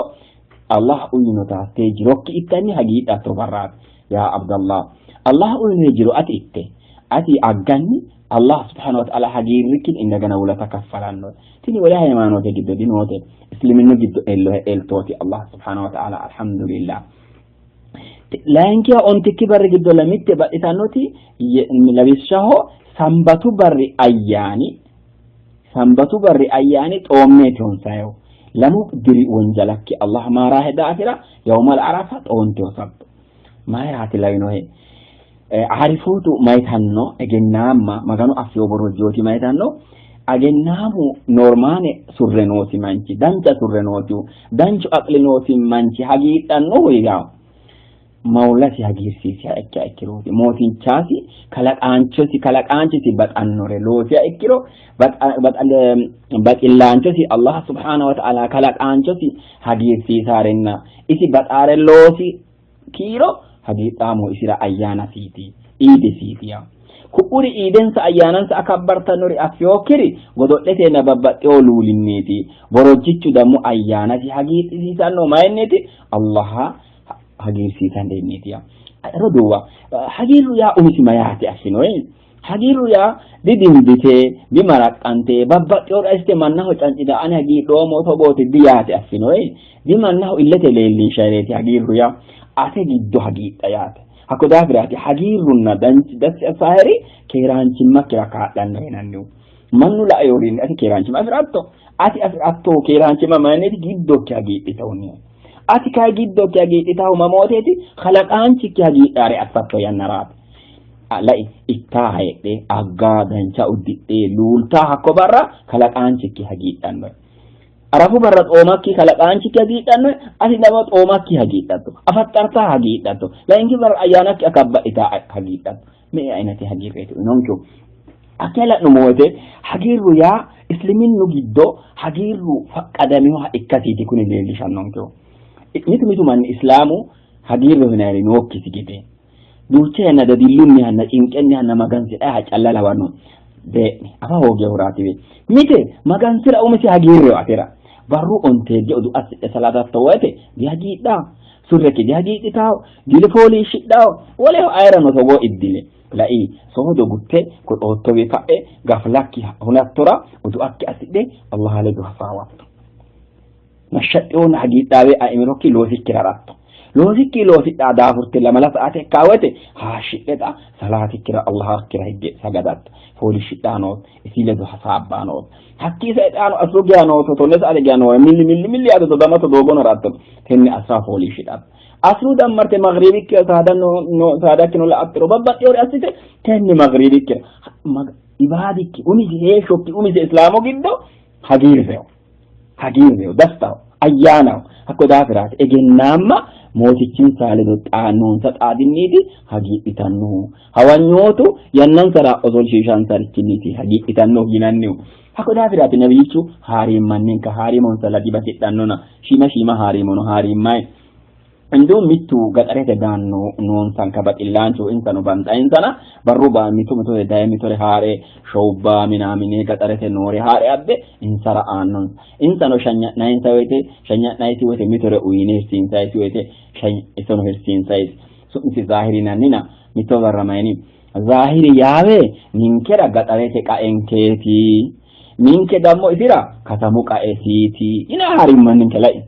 Allah uyinota hattee jirokki ittanni hagiidhatto barraati. Ya Abdallah Allah uyinohe jiro ati itte ati agganni Allah subhanahu wa ta'ala hagiirrikkin indagana wulata kaffalanno. Tini wole hayimaanoote giddo dinoote isliminnu giddo ellohe eltooti Allah subhanahu wa ta'ala alhamdulillah. Layinkiha ontikki barri giddo lamitte baxxitannoti lawishshaho sambatu barri ayyaani sambatu barri ayyaani xoommeeti honsayeho lamu diri wonjalakki Allah maaraahe daafira yawmal arafa xoonte hosabbo mayiraati lawinohe aarifootu mayitanno egennaamma maganu affiyo borojjooti mayitanno agennaamu normaane surre noosi manchi dancha surre noosihu danchu aqli noosi manchi hagiidhannohu yaa mawlasi hagiirsiisiha ikkiha ikkirooti mootichaasi kalaqaanchosi baxannore loosiha ikkiro baxillaanchosi Allah subhanahu wa ta'ala kalaqaanchosi hagiirsiisaarenna isi baxaare loosi kiiro hagiidhaamo isira ayyaanasiiti iidesiiti yaa. Ku'uri iidensa ayyaanansa akabbartannori affiyookkiri godo'letenna babbaxxewo luulinniiti. Borojjichu dammo ayyaanasi hagiirsiisanno mayinniiti? Allaha hagiirsiisanniiti yaa. Roduuwa, hagiirru yaa umisi mayaati affinoyi? Hagiirru yaa didimbite, dimaraqqante, babbaxxewore assite mannaho cancita ani hagiidhoommo togooti diyaate affinoyi? Dimannaho illete leellinshayireeti hagiirru yaa ate giddo hagiidha yaate. Hakko daafiraati hagiirrunna dassi assaaheri keeraanchimmakkira kaa'lanno yinannihu. Mannu laeyorinni ati keeraanchimma afi'ratto. Ati afi'ratto keeraanchimma mayinniiti? Giddokki hagiidhitahunni. Ati kayi giddokki hagiidhitahu mamooteeti? Kalaqaanchikki hagiidhaare assatto yannaraati. Lai ittaa heedhe aggaa dancha uddidhe luultaa hakko barra kalaqaanchikki hagiidhanno. Arafu barra xoomakki kalaqaanchikki hagiidhanno, ati damo xoomakki hagiidhatto, afaxxartaa hagiidhatto, layinki barra ayyaanakki akabbadhitaa hagiidhatto. Me''e ayinati hagiirreeti uyinonkehu? Hakkee la'nummo woyite hagiirru yaa isliminnu giddo hagiirru faqqadaminoha ikkasiiti kuni leellishannonkehu. Mitu mitu manni islaamu hagiirreho yinanniri nookkisi gede duucha yanna dadillunnihanna cinqennihanna magansidhaha calla lawanno. Dee'ni afa hoogehuraatiwe. Mite magansira umisi hagiirreho atera. Barru onteegge udu assidhe salaatatto woyite dihagiidhaa, surrekki dihagiidhitawo, dilifooliishshidhawo, woleho ayerano togoo iddile. Lai soodo gutte goxoottowi ka'e gaflakki hunattora udu'akki assidhe Allaha ledo hasaawatto. Nashshaxxihonna hagiidhaawe aimirokki loosikkira ha'ratto. Loosikki loosidhaa daafurte lamala sa'ate ikkaa woyte haashshidhe xa salaatikkira Allahakkira higge sagadatto. Fooliishshidhaa nootto, isi ledo hasaabbaa nootto. Hakkii sae xaano asru geya nootto, tonne sa'ate geya noore milli milli milli yaate dodamatto doogono ha'ratto. Tenne asra fooliishshidhatto. Asru dammarte magribikkira saadakkino la'attoro babbaxxewore assite tenne magribikkira ibaadikki umisi heeshshokki umise islaamu giddo hagiirreho. Hagiirreho, dastaho, ayyaanaho. Hakko daafiraati egennaamma mootichinsa ledo noonsa xaadinniiti hagiidhitannohu. Hawanyootu yannansara osolshiishansarichinniiti hagiidhitannohu yinannihu. Hakko daafiraati nabiyyichu haariimmanninka haariimonsa ladi batidhannona shiima shiima haariimono haariimmayi. Indu mittu gaxarete daanno noonsanka baxillaanchu insano banxayinsana barru ba mitu mitore daye mitore haa're showubba minaamine gaxarete noore haa're abbe insara aannonsa. Insano shanya'nayinsa woyte shanya'nayisi woyte mitore uyine hirsiinsayisi woyte isono hirsiinsayisi. Su'misi Zaahiri yinannina mitto barra mayini Zaahiri yaawe ninkera gaxarete qaenkeeti. Ninke dammo isira katamu qaesiiti yine haariimmanninke lai.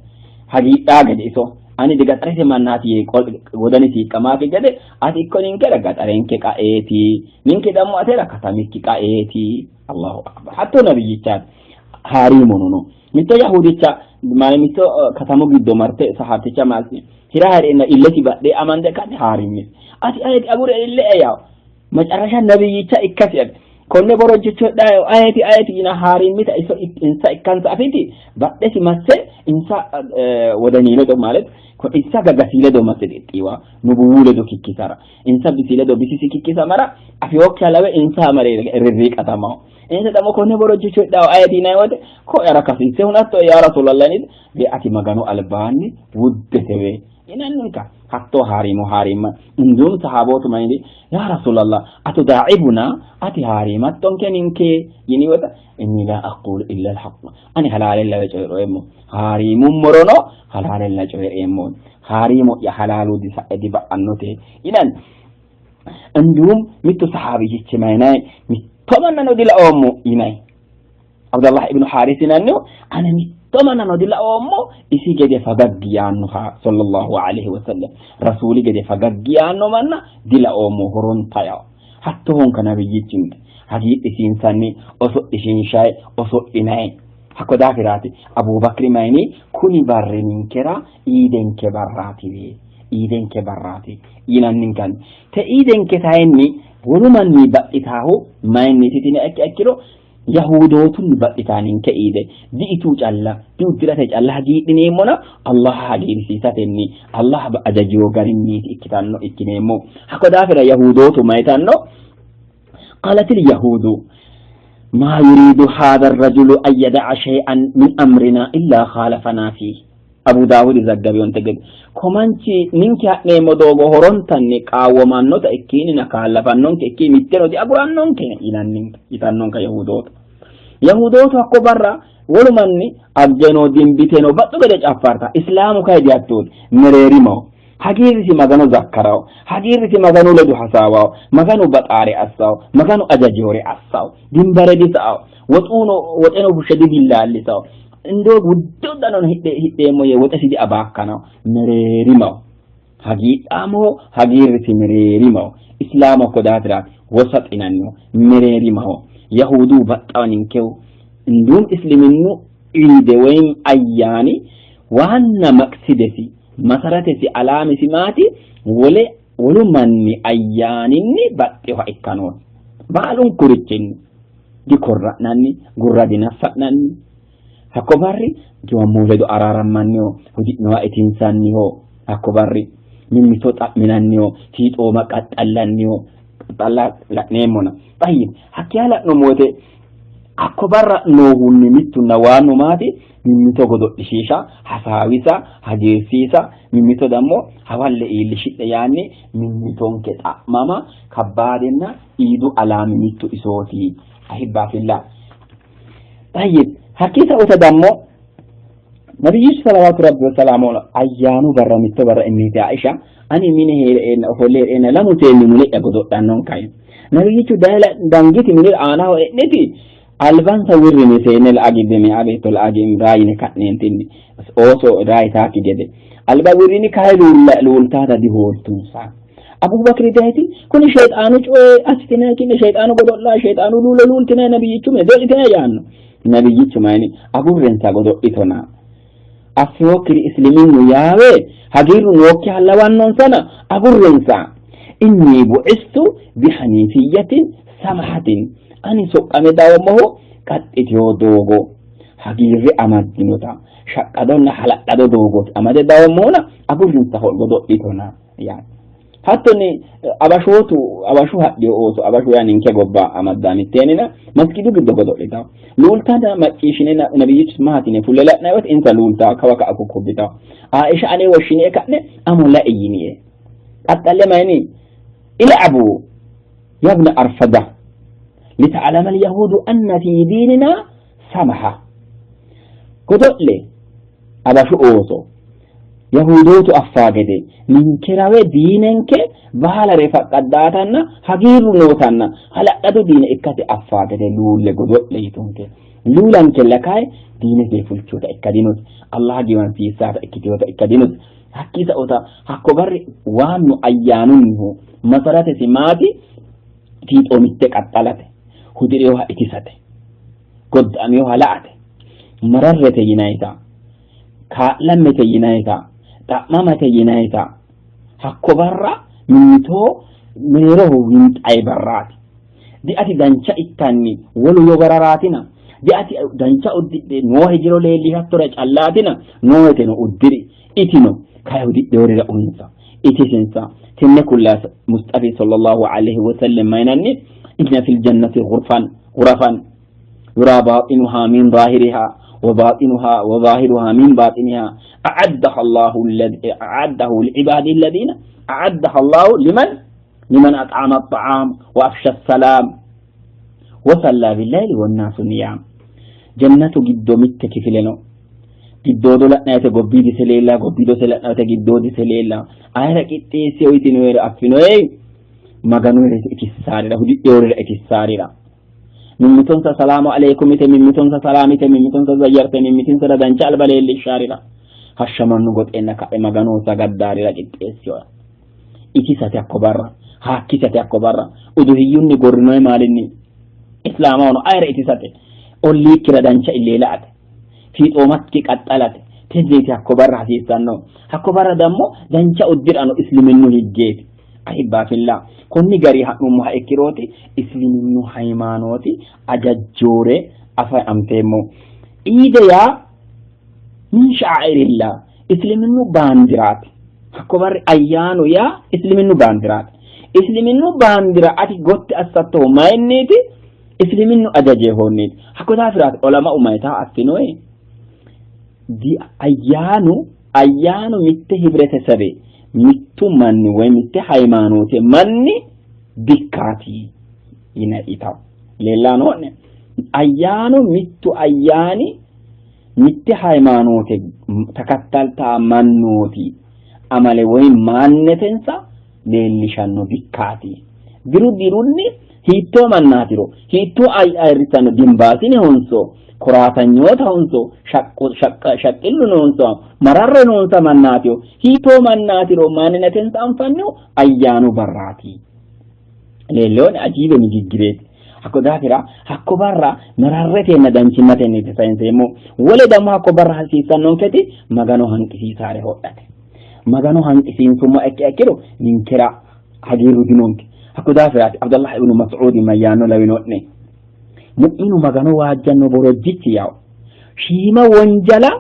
Hagiidhaa gede iso ani digaxarete mannaati yee wodanisi hiiqqamaaki gede ati ikko ninkera gaxarenke qaeeti ninke dammo atera katamikki qaeeti. Allahu akbar. Hatto nabiyyichaati haariimono no. Mitto yahudicha mayi mitto katamu giddo marte sahaabticha maasi hira ha'reenna illesi badhee amande ka'ne haariimmisi. Ati ayeti agure ille yawo. Macarasha nabiyyicha ikkasi ati konne borojjicho hidhayo ayeti ayeti yina haariimmita iso insa ikkansa afiti badhesi masse insa wodanii ledo ማለት insa gagasii ledo masse xixxiiwa nubuwuu ledo kikkisara insa bisi ledo bisisi kikkisamara afiyokkiha lawe insa mare rirriiqatamaho insa damo konne borojjicho hidhayo ayeti yinanni woyte ko'yara kasiisse hunatto yaa rasulallah yiniti ati maganu albaanni wuddetewe yinanninka hattoo haariimo haariimma indum sahaabootu mayini yaa rasulallah atudaacibuna ati haariimattonke ninke yini woyte inni laa aqulu illa alhaq ani halaalella coyi'reemmo haariimummorono halaalella coyi'reemmo haariimo'ya halaalu disa'e diba'annote yinanni እንዲሁም mittu saxaabiyichi mayinayi mitto mannano dilaoommo yinayi Abdallah ibnu Haaris yinannihu ani mitto mannano dilaoommo isi gede fagaggi yaannoha sallallahu alaihi wasallam rasuuli gede fagaggi yaanno manna dilaoommo horonta yawo hattohonka nabiyyichinke hagiidhisiinsanni oso'lishiinshayi oso'linayi hakko daafiraati Abubakri mayini kuni barri ninkera iidenke barraatiwe iidenke barraati yinanninkanni te iidenke kayinni wolu manni baxxitaahu mayinniiti tini ekki ikkiro Yahudootunni baxxitaa ninke iide diituu calla diuddi'rate calla hagiidhineemmona Allaha hagiirsiisatenni Allah ajajiyo garinniiti ikkitanno ikkineemmo. Hakko daafira Yahudootu mayitanno? Qaalatil yahudu maa yuriidu haadha rajulu an yada'a shay'an min amrina illaa khaalafana fiihi. Abu Daawudi zaggabiyonte gede ko manchi ninke ha'neemmo doogo horontanni qaawwamannota ikkiinina kaallafannonke ikkii mitteno diagurannonke yinanninke yitannonka Yahudootu. Yahudootu hakko barra wolu manni aggeno dimbiteno baxxu gede caffarta Islaamu kayi dihattooti mereerimaho. Hagiirrisi Magano zakkaraho, hagiirrisi Maganu ledo hasaawaho, Maganu baxaare assaho, Maganu ajajeore assaho, dimbare disa'aho, woxuno woxeno fushshe dibillaallisaho, indoo wudde uddanono hidheemmo yee woxesi diabaakkanaho, mereerimaho. Hagiidhaamoho, hagiirrisi mereerimaho. Islaamaho ko daafiraati wosaxinanniho, mereerimaho. Yahudu baxxawa ninkehu እንዲሁም እስልምኑ ኢደ ወይም ayyaani ዋና maqsidesi masaratesi alaamisi maati wole wolu manni ayyaaninni baxxeha ikkanooti baalunkurichinni dikorra'nanni gurra dinaffa'nanni hakko barri giwammoo ledo araarammanniho hudi'noha itinsanniho hakko barri mimmito xa'minanniho fiixooma qaxxallanniho qaxxalla la'neemmona xayyib hakkiya la'nummo woyte hakko barra noohunni mittunna waannu maati mimmito godo'lishiisha hasaawisa hagiirsiisa mimmito dammo hawalle iillishidhe yaanni mimmitonke xa'mama kabbaadenna iidu alaami mittu isooti ahibbaa fillah xayyib hakkii sa'uta dammo nabiyyichu salawaatu rabbi wasalaamu ayyaanu barra mitto barra immiite Aisha ani mine hee'reenna ofolle hee'reenna lamu seenni mule'ya godo'lannonka nabiyyichu daye dangiti minira aanaho e'niti albansa wirrine seenne la'a gibbe me'a beetto la'a raa yine ka'neentinni ooso raa yitaakki gede alba wirrini kayi luultaata dihooltunsa Abubakiri dayiti kuni sheexaanu coye assitinanni ki'ne sheexaanu godo'la sheexaanu luulo luultinanni nabiyyichu mine do'litinanni yaanno nabiyyichu mayini agurrensa godo'litona affinokkiri isliminnu yaawe hagiirru nookkiha lawannonsana agurrensa inni bu'istu bihanifiyyatin samahatin ani soqqame dawommohu qaxxiteyo doogo hagiirre amaddinota shaqqadonna hala'lado doogooti amade dawommohuna agurrinsa godo'litona yaanno hattonni abashootu abashu hadhiyo ooso abashu yaa ninke gobba amaddaa mitteenina masgidu giddo godo'litawo luultana macciishshine nabiyyichu maatine fulle la'nanni woyte insa luultawo kawa ka'a kukkubbitawo Aisha ane woshshine ka'ne amo la'i yinie qaxxalle mayini il'abu yabna arfada lita'lama alyahudu anna fi diinina samaha godo'le abashu ooso Yahudootu affaa gede ninkerawe diinenke baalare faqqaddaatanna hagiirru nootanna hala'lado diine ikkate affaa gede luulle godo'le yitunke. Luulankella kayi diinete fulchoota ikka dinosi. Allah giwansiissaata ikkiteyoota ikka dinosi. Hakkii sa'ota hakko barri waannu ayyaanunnihu masaratesi maati fiixoomitte qaxxalate hudi'reyoha itisate godda'ameyoha la'ate mararrete yinayita kaa'lammete yinayita xa'mamate yinayita hakko barra mimmito mereeroho winxayi barraati. Diati dancha ittanni wolu yogararaatina diati dancha uddidhe noohe jiro leellishattora callaatina nooheteno uddiri itino kayi hudidheyorira uyinsa itisinsa tenne kullaa Musxafi sallallahu alaihi wasallam mayinanni inna fil jannati ghurfan ghurafan يرى باطنها من ظاهرها وباطنها وظاهرها من باطنها أعدها الله الذي أعده لعباده الذين أعدها الله لمن أطعم الطعام وأفشى السلام وصلى بالليل والناس نيام جنة جدو مت كفلنو giddoodo la'nayte gobbiidise leella gobbiidose la'nayte giddoodise leella ayira qixxeesse uyitinoere affinoe maganu itissaarira hudidheorira itissaarira mimmitonsa salaamu aleykum yite mimmitonsa salaam yite mimmitonsa zayyarte mimmitinsara dancha alba leellishshaarira hashsha mannu goxeenna ka'e maganoho sagaddaarira qixxeessiwa itisate hakko barra haakkisate hakko barra uduhiyyunni gorrinoe maalinni islaamahono ayira itisate olliikkira dancha illee la'ate fiixoomakki qaxxalate tenneeti hakko barra hasiissanno hakko barra dammo dancha uddirano isliminnu higgeeti ahibbaa konni gari ha'nummoha ikkirooti isliminnu hayimaanooti ajajjoore afa anfeemmo iide yaa min sha'airillah isliminnu baandiraati hakko barri ayyaanu yaa isliminnu baandiraati isliminnu baandira ati gotti assattohu mayinniiti isliminnu ajajeehonniiti hakko daafiraati olama umayitaa affinoe di ayyaanu Ayyaanu mitte hibretesabe mittu manni woy mitte hayimaanoote manni bikkaati yine itawo leellano'ne. Ayyaanu mittu ayyaani mitte hayimaanoote takattaltaa mannooti amale woy maannetensa leellishanno bikkaati. Diru dirunni hiittoo mannaatiro hiittoo ayirrissanno dimbaasine honso koraatanyoota honso shaqqillu noonsa mararro noonsa mannaatiro hiittoo mannaatiro maaninatensa anfannihu ayyaanu barraati. Leelloon ajiibe nigiggireeti. Hakko daafira hakko barra mararretenna danchimmatenni sayinseemmo. Wole dammo hakko barra hasiissannonketi Magano hanqisiisaare hodhate. Magano hanqisiinsummo ikke ikkiro ninkera hagiirru dinonke. Hakko daafiraati Abdullah ibnu Mas'uudi mayyaanno lawino'ne. Mu'minu Magano waajjanno borojjichi yawo shiima wonjala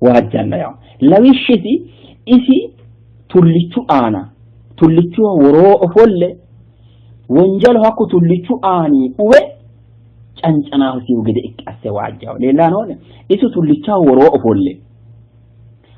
waajjanno yawo. Lawishshisi isi tullichu aana tullichuwa woroo ofolle wonjalu hakku tullichu aani uwe cancanahosihu gede ikke asse waajjawo. Leellano'ne isu tullichaho woroo ofolle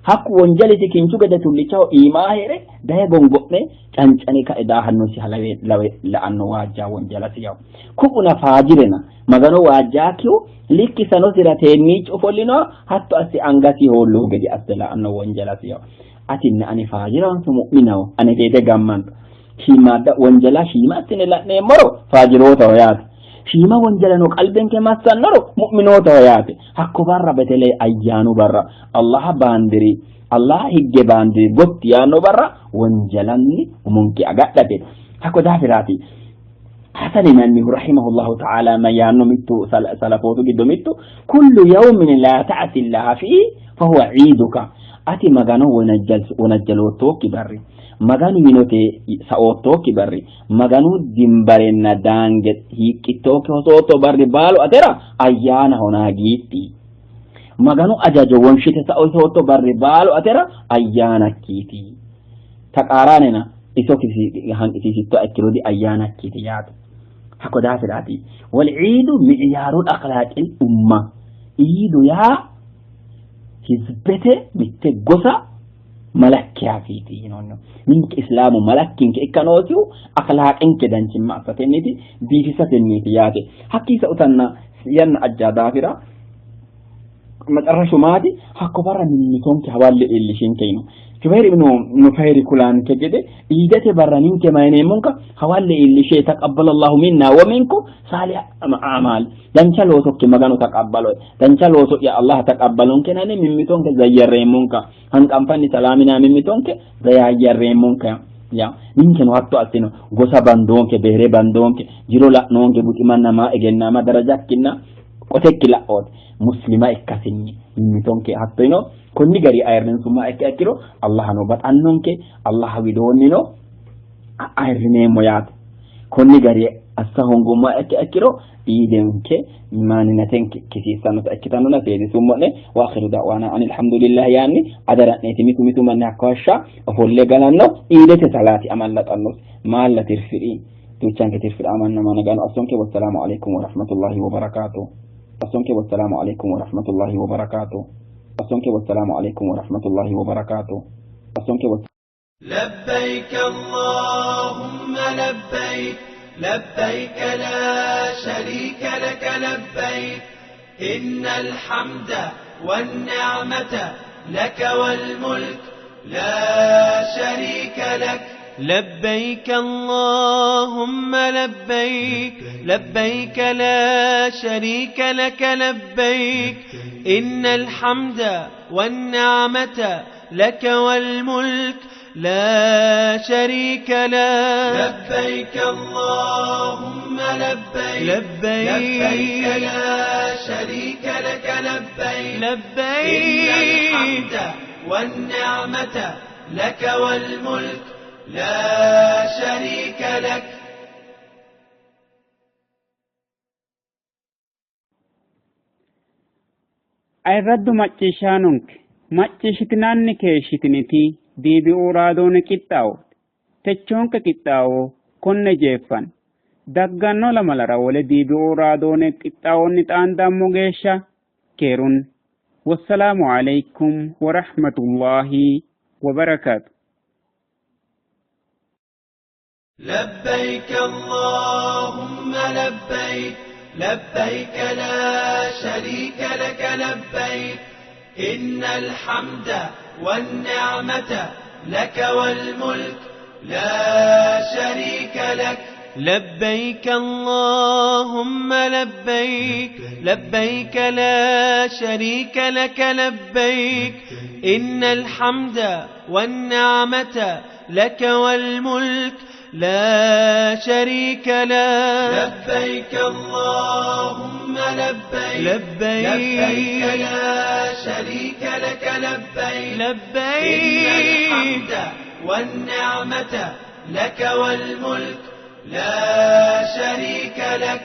hakku wonjalisi kinchu gede tullichaho iimaa hee're daye gongo'me cancani kae daahannosiha lawe lawe la'anno waajja wonjalasi yawo. Ku'una faajirena Magano waajjaakkihu likki sanosira teenniichu ofollinoha hatto asse angasi hoollohu gede asse la'anno wonjalasi yawo. Atinna ani faajirahonso mu'minaho? Ane teete gammanto. Shiimaadda wonjala shiima assine la'neemmoro faajirootaho yaate. Shiima wonjalano qalbenke massannoro mu'minootaho yaate. Hakko barra betele ayyaanu barra Allaha baandiri Allaha higge baandiri gotti yaanno barra wonjalanni umonke agadhate. Hakko daafiraati Hasan yinannihu rahimahullahu ta'ala ma yaanno mittu salafootu giddo mittu kullu yawmin la ta'ti Allaha fihi fahuwa ciiduka. Ati Magano wonajjaloottokki barri, Maganu yinote saoottokki barri, Maganu dimbarenna daange hiiqqittokki hosootto barri baalu atera ayyaanaho naagiitti. Maganu ajajo wonshite saotootto barri baalu atera ayyaanakkiiti. Taqaaraanena iso hanqisiisittoha ikkiro di ayyaanakkiiti yaate. Hakko daafiraati wal ciidu mi'yaarul akhlaaqil umma. Iidu yaa hizbete mitte gosa malakkiyaasiiti yinoonnihu. Ninke islaamu malakkinke ikka noosihu akhlaaqinke danchimma assatenniiti biifisatenniiti yaate. Hakkii sa'utanna yanna ajjaa daafira macarrashu maati hakko barra mimmitonke hawalle iillishinke yino. Jubayr ibnu Nufayri kulanke gede iidete barra ninke mayineemmonka hawalle iillishe taqabbalallahu minna wa minkum saalih a'maal. Dancha loosokki Maganu taqabbalo, dancha looso'ya Allah taqabbalonke nani mimmitonke zayyarreemmonka, hanqanfanni salaamina mimmitonke zayayyarreemmonka. Ya ninkeno hatto assino gosa bandoonke, behere bandoonke, jiro la'noonke, buximanna maa egennaama darajakkinna qotekki la'ooti muslima ikkasinni mimmitonke hatto yino. Konni gari ayirrinsumma ikka ikkiro Allahano baxannonke, Allah widoonnino ayirrineemmo yaate. Konni gari assa hoongumma ikka ikkiro iidenke maaninatenke kisiissannota ikkitannona seedisummo'ne. Wa akhiru da'waana ani alhamdulillahi yaanni adara'neeti. Mitu mitu manni hakko hashsha ofolle galanno iidete salaati amallaxannosi maalla tirfi'ri duuchanke tirfi'ra amanna managano assonke. Wassalaamu alaikum warahmatullahi wabarakaatu assonke. Wassalaamu alaikum warahmatullahi wabarakaatu assonke. Wassalaamu alaikum warahmatullahi wabarakaatu assonke. لبيك اللهم لبيك، لبيك لا شريك لك لبيك، إن الحمد والنعمة لك والملك لا شريك لك. لبيك اللهم لبيك، لبيك لا شريك لك لبيك، إن الحمد والنعمة لك والملك لا شريك لك. لبيك اللهم لبيك، لبيك لبيك لا شريك لك لبيك، لبيك إن الحمد والنعمة لك والملك لا شريك لك. Ayirraddu macciishshaanonke macciishshitinanni keeshshitiniti DBO raadoone qixxaawo techoonke qixxaawo konne jeeffanno. Dagganno lamalara wole DBO raadoone qixxaawonni xaandammo geeshsha keerunni. Wassalaamu alaikum wa rahmatullahi wa barakaatu. لبيك اللهم لبيك لبيك لا شريك لك لبيك إن الحمد والنعمة لك والملك لا شريك لك لبيك اللهم لبيك لبيك لا شريك لك لبيك إن الحمد والنعمة لك والملك لا شريك لك لبيك اللهم لبيك لبيك, لبيك لا شريك لك لبيك لبيك إن الحمد والنعمة لك والملك لا شريك لك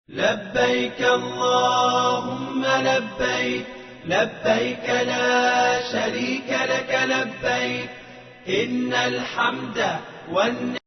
لبيك اللهم لبيك لبيك لا شريك لك لبيك إن الحمد والنعمة